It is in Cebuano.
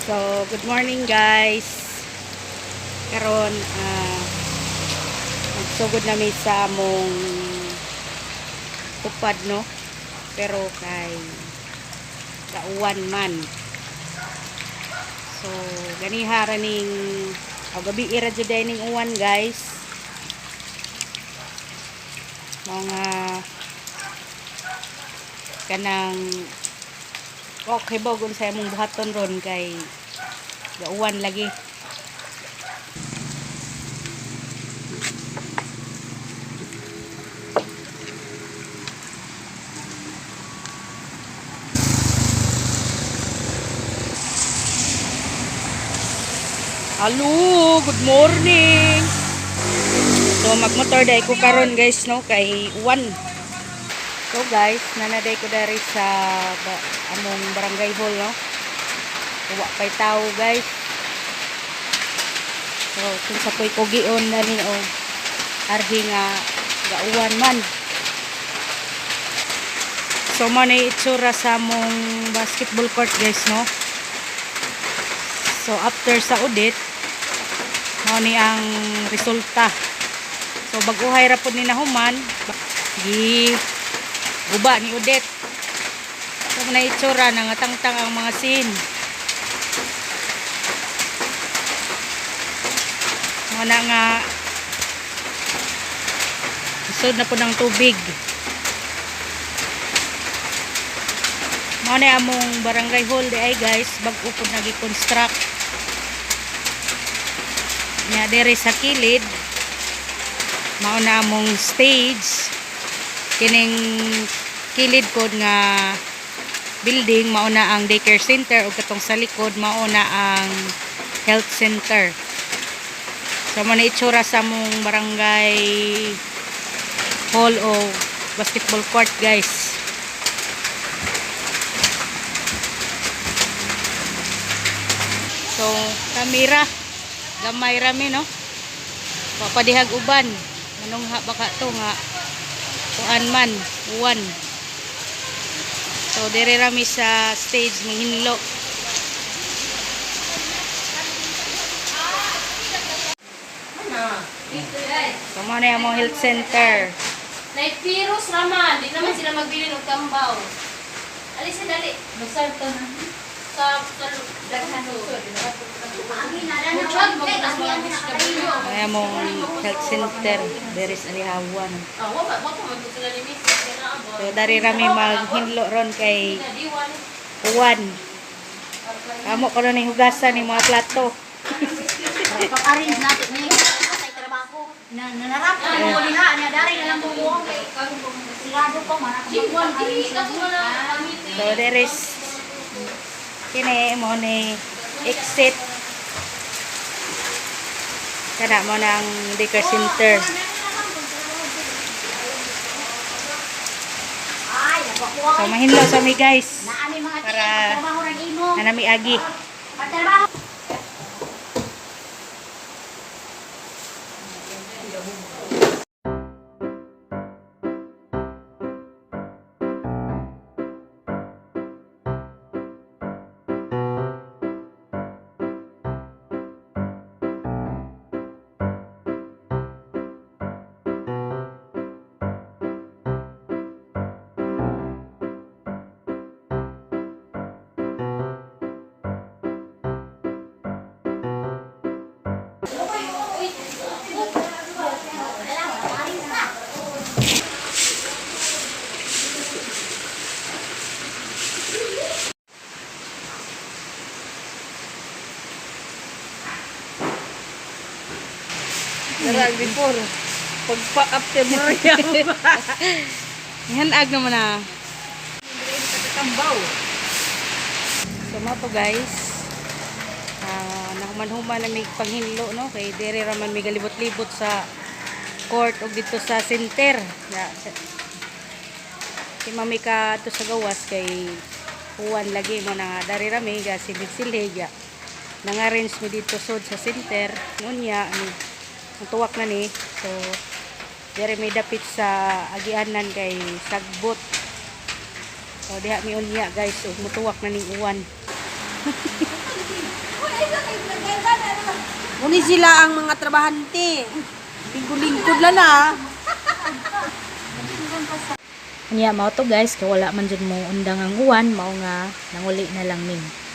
So, good morning, guys. Karon magsugod nami sa among tupad, no. Pero kay gauwan man. So, ganiha ra ning aw gabi ra jud ay ning uwan, guys. Mga kanang okay ba kung sa among buhaton ron kay gauwan lagi. Hello, good morning. So magmotor dai ko karon, guys, no, kay uwan. So guys, nanaday ko dari sa among barangay hall, no. Wa pay tao, guys. So kung sa po'y kugion na ni og arhi nga gauwan man. So mo na itsura sa among basketball court, guys, no. So after sa audit, mao ni ang resulta. So bag-uhay ra pud ni nahuman, gi guba ni Odette. So mo na itsura, nangatangtang ang mga scene. Mo na nga isod na po ng tubig. Mao na among barangay hall di ay, guys, bag-o pud nagi-construct. Nya diri sa kilid mao na among stage. Kining kilid pod nga building mao na ang daycare center ug katong sa likod mao na ang health center. So mo na itsura sa among barangay hall o basketball court, guys. So kamera gamay rami, no, papadihag uban manungha baka to nga kuan man, uwan. So dire rami sa stage manghinlo. So mo na among health center. Naipiros raman, di naman sila magbili ng tambaw. Alis na dali. Basar to na. Sa daghan. Ay among health center diri sa Alihawan. Ah, wa pa man to sila limit. So dari rami maghinlo ron kay uwan. Kamo ko ni hugasan ni mga plato. Pag-arrange natin ni sa trabaho. Na nanarap ko mo diha nya dari na lang buo kay sirado ko man ako. So there is kini mo ni exit kana mo ng daycare center. Ay, nakuha. So mahinlo sa mi, guys. Naami mga trabaho ng imo. Anami agi. Pagtrabaho. Darag before. Pagpa-up te mo yan. Hanag naman na. Tambaw. So mo to, guys. Nahuman-human na may panghinlo, no, kay diri ra man may galibot-libot sa court ug dito sa center. Ya, si mami ka to sa gawas kay uwan lagi mo na nga dari ra mi ga silid-silid ya. Nang-arrange mi dito sod sa center ngunya ni tuwak na ni. So diri may dapit sa agianan kay sagbot. So diha mi unya, guys, ug mutuwak na ning uwan. Muni sila ang mga trabahante. Lingkod-lingkod lang na. Unya mao to guys, kay wala man jud mo undang ang uwan, mao nga nanguli na lang mi.